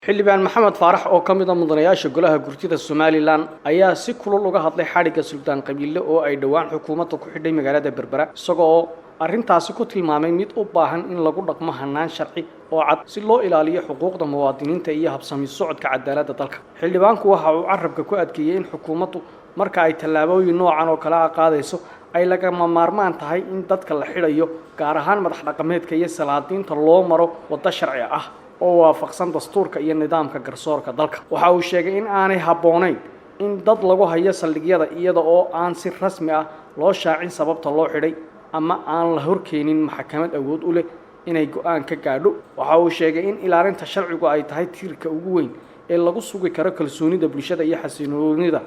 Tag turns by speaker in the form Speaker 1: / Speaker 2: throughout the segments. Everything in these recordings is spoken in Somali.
Speaker 1: Xildhibaan Maxamed Faarax oo ka mid ah mudanayaasha golaha gurtida Somaliland ayaa si kulul uga hadlay xadhigga Suldaan Qabiile oo ay dhowaan xukuumadda ku xidhay magaalada Berbera, isagoo arrintaasi ku tilmaamay mid u baahan in lagu dhaqmo hannaan sharci oo cad si loo ilaaliyo xuquuqda muwaadiniinta iyo habsami socodka cadaaladda dalka. Xildhibaanku waxa uu carrabka ku adkeeyey in xukuumaddu marka ay tallaabooyin noocan oo kale ah qaadayso ay lagama maarmaan tahay in dadka la xidhayo, gaar ahaan madax dhaqameedka iyo salaadiinta, loo maro waddo sharci ah oo waafaqsan dastuurka iyo nidaamka garsoorka dalka. Waxa uu sheegay in aanay habboonayn in dad lagu hayo saldhigyada iyada oo aan si rasmi ah loo shaacin sababta loo xidhay ama aan la horkeenin maxkamad awood u leh inay go'aan ka gaadho. Waxa uu sheegay in ilaalinta sharcigu ay tahay tiirka ugu weyn ee lagu sugi karo kalsoonida bulshada iyo xasiloonida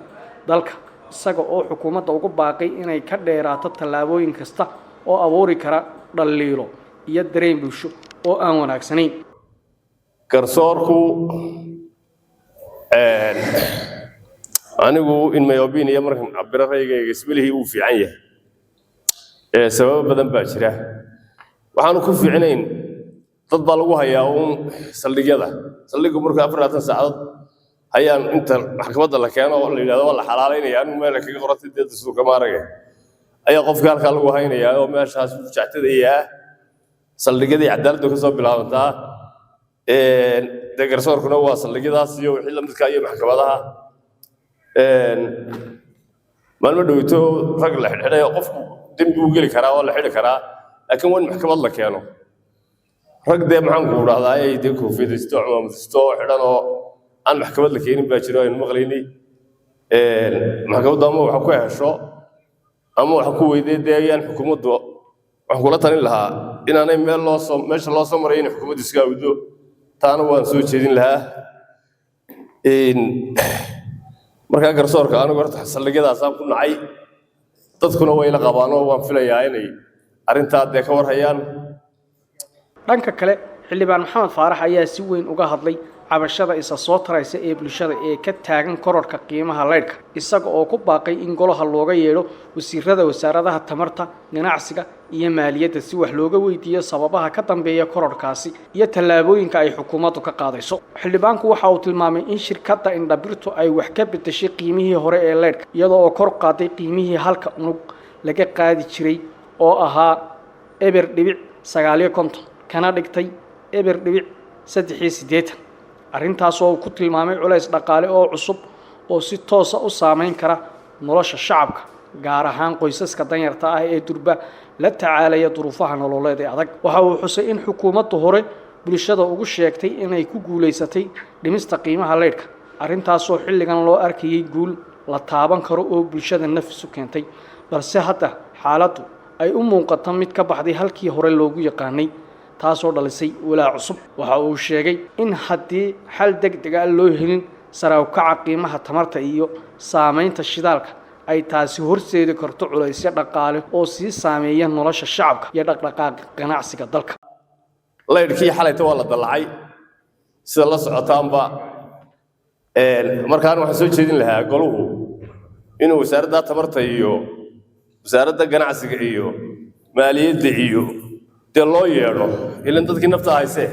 Speaker 1: dalka, isaga oo xukuumadda ugu baaqay inay ka dheeraato tallaabooyin kasta oo abuuri kara dhaliilo iyo dareen bulsho oo aan wanaagsanayn.
Speaker 2: Garsoorku, anigu in my opinion, markan cabiro raygayga, ismalihii wuu fiican yahay. Sababo badan baa jira waxaanu ku fiicnayn. Dad baa lagu hayaa uun saldhigyada. Saldhiggu markuu 24 saacadood hayaan inta maxkamadda la keeno oo la yidhahdo waa la xalaalaynaya, anigu meel kaga qorantay dee dastuurka maarage ayaa qofka halkaa lagu haynayaa oo meeshaas jactadayaa. Saldhigyadii cadaaladdu ka soo bilaabantaa. Dee garsoorkuna waa saldhigyadaas iyo wixii la midka iyo maxkamadaha. Maalmo dhowto rag la xidhxidhay, qofku dembi uu geli karaa, waa la xidhi karaa, laakiin waa in maxkamad la keeno. Rag dee, maxaan ku dhahdaa, ay dee koofiyadaysto, cumaamadaysto oo xidhan oo aan maxkamad la keenin baa jiro aynu maqlaynay. Maxkamaddu ama waxa ku hesho ama waxa ku weydee. Dee ayaan xukuumaddu waxaan kula talin lahaa inaanay meel loo soo meesha loo soo maray inay xukuumaddu iska awdo. Taana waan soo jeedin lahaa. Markaa garsoorka anigu horta saldhigyadaasaan ku nacay, dadkuna way la qabaan oo waan filayaa inay arrintaa dee ka warhayaan.
Speaker 1: Dhanka kale, xildhibaan Maxamed Faarax ayaa si weyn uga hadlay cabashada isa soo taraysa ee bulshada ee ka taagan kororka qiimaha leydhka, isaga oo ku baaqay in golaha looga yeedho wasiirada wasaaradaha tamarta, ganacsiga iyo maaliyadda si wax looga weydiiyo sababaha ka dambeeya kororkaasi iyo tallaabooyinka ay xukuumaddu ka qaadayso. Xildhibaanku waxa uu tilmaamay in shirkadda Indhabirtu ay wax ka bedeshay qiimihii hore ee leydhka, iyadoo oo kor qaaday qiimihii halka unug laga qaadi jiray oo ahaa 0.59, kana dhigtay 0.83. Arrintaas oo uu ku tilmaamay culays dhaqaale oo cusub oo si toosa u saameyn kara nolosha shacabka, gaar ahaan qoysaska danyarta ah ee durba la tacaalaya duruufaha nololeed ee adag. Waxa uu xusay in xukuumaddu hore bulshada ugu sheegtay inay ku guulaysatay dhimista qiimaha leydhka, arrintaasoo xilligan loo arkayay guul la taaban karo oo bulshada nafis u keentay, balse hadda xaaladdu ay u muuqato mid ka baxday halkii hore loogu yaqaanay, taasoo dhalisay walaac cusub. Waxa uu sheegay in haddii xal deg deg ah loo helin sare u kaca qiimaha tamarta iyo saameynta shidaalka, ay taasi horseedi karto culaysyo dhaqaale oo sii saameeya nolosha shacabka iyo dhaqdhaqaaqa ganacsiga dalka.
Speaker 2: Laydhkii xalayta waa la dallacay, sida la socotaanba. Markaan waxaan soo jeedin lahaa goluhu inuu wasaaradda tamarta iyo wasaaradda ganacsiga iyo maaliyadda iyo dee loo yeedho, ilan dadkii nafta haysee.